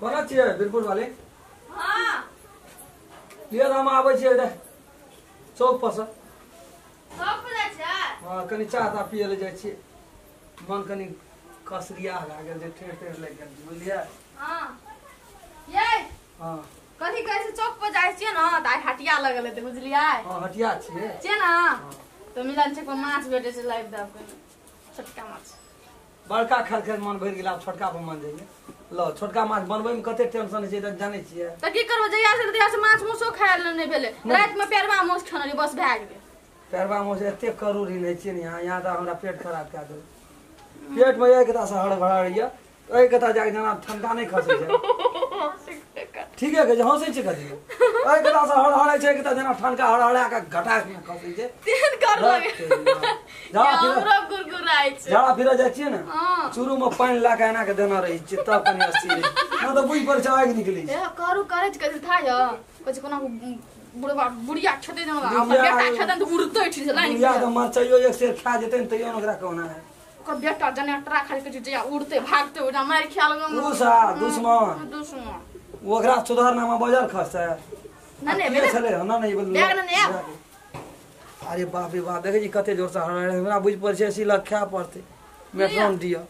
कोना छियै बिरपुर वाले? हां लिअ हम आबै छियै रे चौक पर से। चौक पर जाइ छियै? हां कनि चाह ताह पियै लए जाइ छियै, मन कनि कसरिया भए गेल जे ठेर ठेर लागि गेल, बुझलियै? हां यै हां कथी कहै छै चौक पर जाइ छियै ने तऽ आइ हटिया लगल हेतै, बुझलियै? हां हटिया छियै छियै ने तऽ मिलन छै पर माछ भेटै छै, लाइव देब कनि छोटका माछ। बड़का खाइत खाइत मन भरि गेल, आब छोटका पर मन जाइए। लो छोटका माछ बनबै में कते टेंशन होइ छै तऽ जानै छियै? तऽ की करबै, जहिया से तहिया से माछ मौसो खाय लए नहि भेलै। राति में पेरवा माछ खेने रहियै, बस भए गेलै। पेरवा माछ एते करूरी नहि छियै ने यहाँ, यहाँ तऽ हमरा पेट खराब कए देलक। पेट में एक से हड़बड़ा यऽ, एहि कथा जाके जेना ठंडा नहि खसै छै। ठीके कहै छै, हँसै छै कथी? एहि कथा से हड़हड़ै छै, एक जेना ठनका हड़हड़ा के घटा के खसै छै। तेहन कर लगे झाड़ा गुरगुराइ छै। झाड़ा फिरऽ जाइ छियै ने, चूरू में पानि लए के एना के देने रहै छियै, तब कनि अस्थिर रहै छै, नहि तऽ बुझि पड़ै छै आगि निकलै छै। करू करै छै कथी था यऽ, कहै छै कोना बुढ़वा बुढ़िया खेतै जेना अपन बेटा खेतै तऽ उड़तै ठीक छै लाइन। बुढ़िया तऽ मरचाइयो एक सेर खा जेतै ने तैयो ओकरा कहना है। ओकर बेटा जनरेटर खाली कहै छै जहिया उड़तै भागतै ओकरा मारि खिया लगन। दुश्मन दुश्मन ओकरा सुधारना में बजर खसतै। नहीं नहीं छलै ना नहीं बैग नहीं। अरे बाप रे बाप, देखै छी कते जोर से हड़हड़ै, हमरा बुझि पड़ै छै एसी लग खाय पड़तै। मेट्रोन दिअ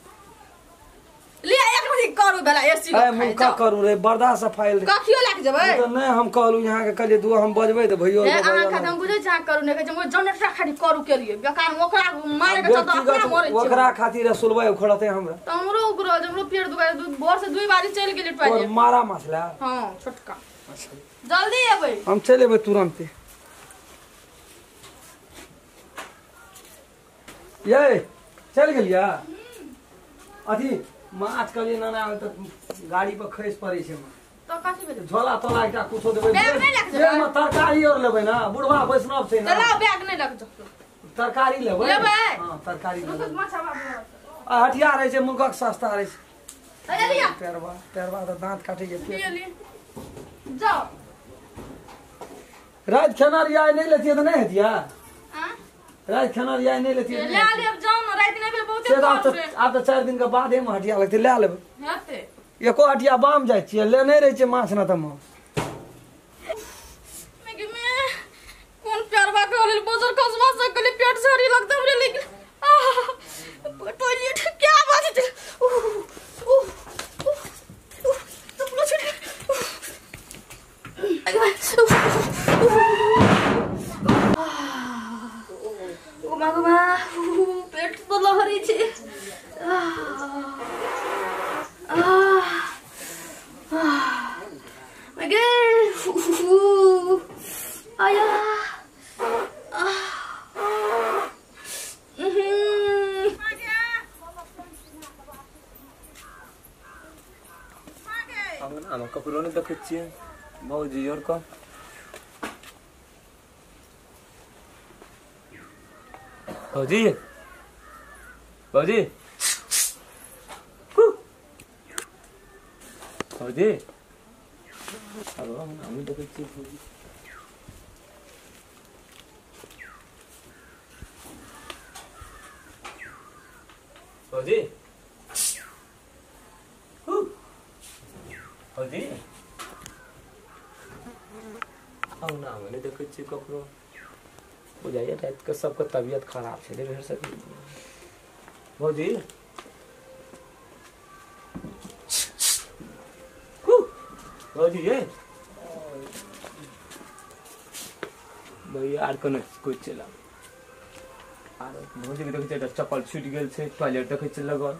लिअ एक रति करू बेला एसी लग खाय का करू रे, बर्दाश्त से फाइल रे। कखियो लए के जेबै? तऽ नहि हम कहलु यहाँ के, कहलियै दू हम बजबै तऽ भैयो अहाँ खातिर हम बुझै छी अहाँ करू नहि कहै छै, जनरेटर खातिर करू केलियै बेकार में ओकरा मारे के चलते अपना मरै छै। ओकरा खातिर सुलबै उखड़तै हमरा। तऽ हमरो उखड़ल, हमरो पेट दुखाइ, भोर से 2 बारी चलि गेलै टॉयलेट। मारा माछ लए? हां छोटका। अच्छा जल्दी एबै? हम चलि एबै तुरंते। ये चलि गेलियै? अथी माछ कहलियै नाना तऽ गाड़ी पर खसि पड़ै छै माछ। तऽ कथी भेलै? झोला तोला एकटा कुछो देबै, बैग नहि लए के जेबै? मे तरकारी और लेबै ना, बुढ़वा वैष्णव छै ना। चलाओ बैग नहि लए के जेबै, तरकारी लेबै। लेबै? हां तरकारी लेबै। माछ आ हटिया रहै छै मुलकक सस्ता रहै छै। पेरवा पेरवा तऽ दाँत काटै छै। जाओ राति खाना रियाय नहि लेतियै तऽ नहि हेतियै? राति खाना रियाय नहि लेतियै? ले लेब जाउ ने, राति नहि भेल बहुते। आब तऽ 4 दिन के बादे मे हटिया लगतै, ले लेबै। हेतै एको हटिया बाम जाइ छियै, ले नहि रहै छै माछ न तऽ माछ। कोन प्यारवा के लेल बजर खसवा से कहली पेट सड़ी लगतै हमरे, लेकिन टॉयलेट क्या बात छै। चप्पल छूट गुमा गुमा पेट तो लहरै छै। गे आया हम ककरो नहि देखै छियै। भौजी और कह भौजी भौजी भौजी हम देखै छियै भौजी। भौजी भौजी अंगना में नहीं देखै छियै ककरो। बुझाइए राति के सबके तबियत खराब छै रे भरि सकै। भौजी भौजी ये भैया आर कोनो कोइ चला आर भौजी के देखै छियै एकटा चप्पल छूटि गेल छै, टॉयलेट देखै छियै लगल।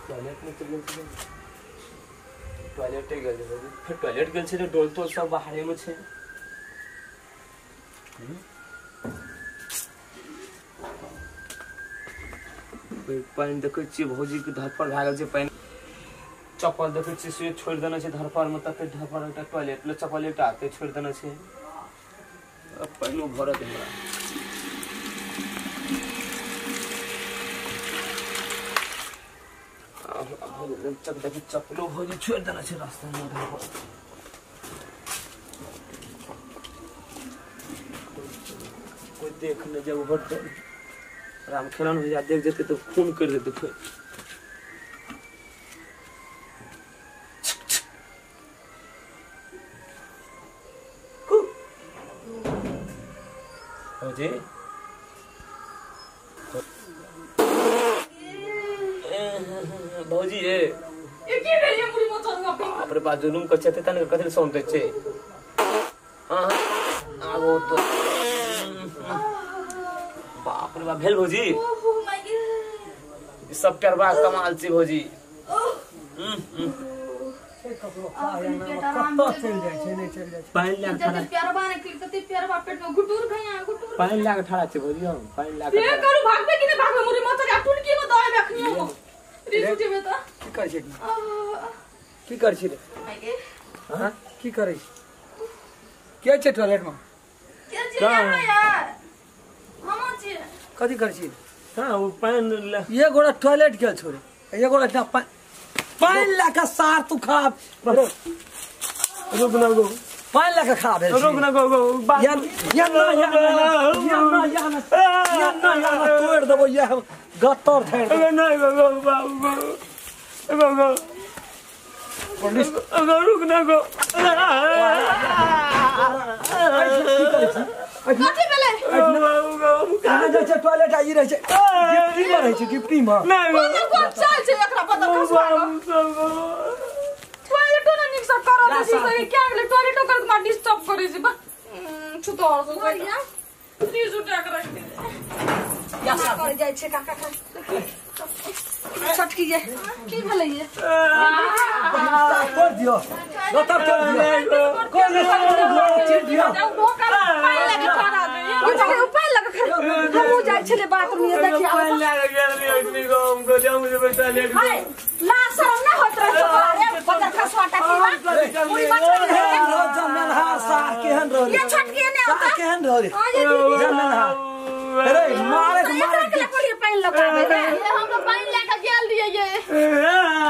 टॉयलेट में चलि गेल छै, टॉयलेटे गेल छै भौजी। फेर टॉयलेट गेल छै तऽ डोल तोल सब बाहरे में छै। पानि देखै छियै भौजी के धरफड़ भए गेल छै पानि। चप्पल देखै छियै से छोड़ि देने छै धरफड़ में, तते धरफड़ एकटा टॉयलेट ले चप्पल एकटा आते छोड़ि देने छै। पानिओ भरत हमरा। चप्पलो भौजी छोड़ि देने छै रास्ता में धरफड़। कोई देख नहि जाए, ओहो राम खेलन भैया देख जेतै तऽ फोन करि देतै फेर। भौजी भौजी ये ये की भेल ये मुड़ी मोचर बाप रे बाप जुलुम कर छते तन कथि सौंते छे। हां आगो तो बाप रे बाप भेल भौजी। ओहो my God सब प्यारबा कमाल छी भौजी। कतऽ चलि जाइ छै नहि चलि जाइ छै पानि लए जते प्यारबा ने करि तते प्यारबा पेट में घुटुर गया घुटुर। पानि लए के ठाड़ा छै भौजी हम पानि लए के करू भागबे कि नै भागबे मुरी मचर आ टुनकी में दए अखनी हम रिसु जेबे त की करै छै की करै छी रे हां की करै छी के छै टॉयलेट में के छै यार हम छी कथि करै छी। हां ओ पानि ले ये गोड़ा टॉयलेट गेल छोरे ये गोड़ा इतना पानि लए के सार तू खराब रुक ना गो पानि लए के खराब भेल रुक ना गो गो या या ना या ना या ना या ना या ना या ना तोड़ देबो ये गत्तर थेड़ अरे नहीं गो गो बाबू गो गो पुलिस गो रुक ना गो कथि भेलै बाबू गो कहाँ जाइ छै टॉयलेट आ ई रहै छै डिप्टी में रहै छै डिप्टी में नहीं गो कोन कोन चाल छै एकरा पता खसवा टॉयलेटो न निक से करऽ दै छै से क्या गेलै टॉयलेटो कर के डिस्टर्ब करै छै बा छुतो और से प्लीज उठा के रख दे या कर जाइ छै काका का छटकी जे की भेलै ये तोड़ दियो गत्तर तोड़ दियो कोन चीर दियो पानि लगे खड़ा दे ये पानि लगे खड़ा हमहु जाइ छले बाथरूम ये देखि पानि लए गेल रे इतनी गो हम गो जाऊ मुझे टॉयलेट हाय ला शरम ना होत रहे अरे बदर खसवा टाकीवा पूरी मचर रह जमेलहा सार केहन रह ये छटकी ने सार केहन रह रे हां ये दीदी जमेलहा अरे मारे मारे के पड़ी पानि लगाबे रे ये हम तो पानि लए के गेल रहियै ये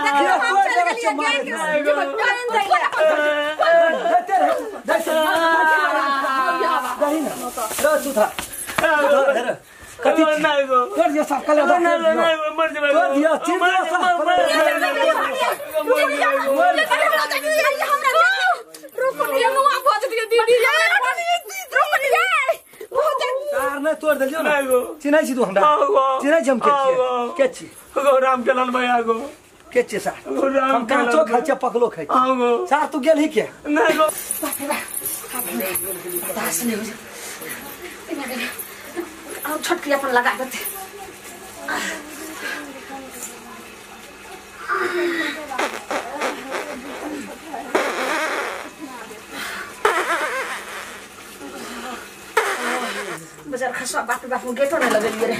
देखियो हम चल गेलियै गेल के पानि दै ले देते रह जैसे दही ना रह सुधा कथि नहीं गो कर दियो साफ कले नहीं नहीं मर जेबै कर दियो चीर दियो साफ तार नै तोड़ देलियो ना चिन्है छी तू हमरा चिन्है छी हम के छियै के छी गो राम के लाल भैया गो के छियै सार हम कांचो खाइ छियै पकलो खाइ छियै सार तू गेलही के नहीं गो दास नहीं हो और छटकी अपन लगा देते बजार खसवा बाप बाप गेटो नहीं लगेलिए रे।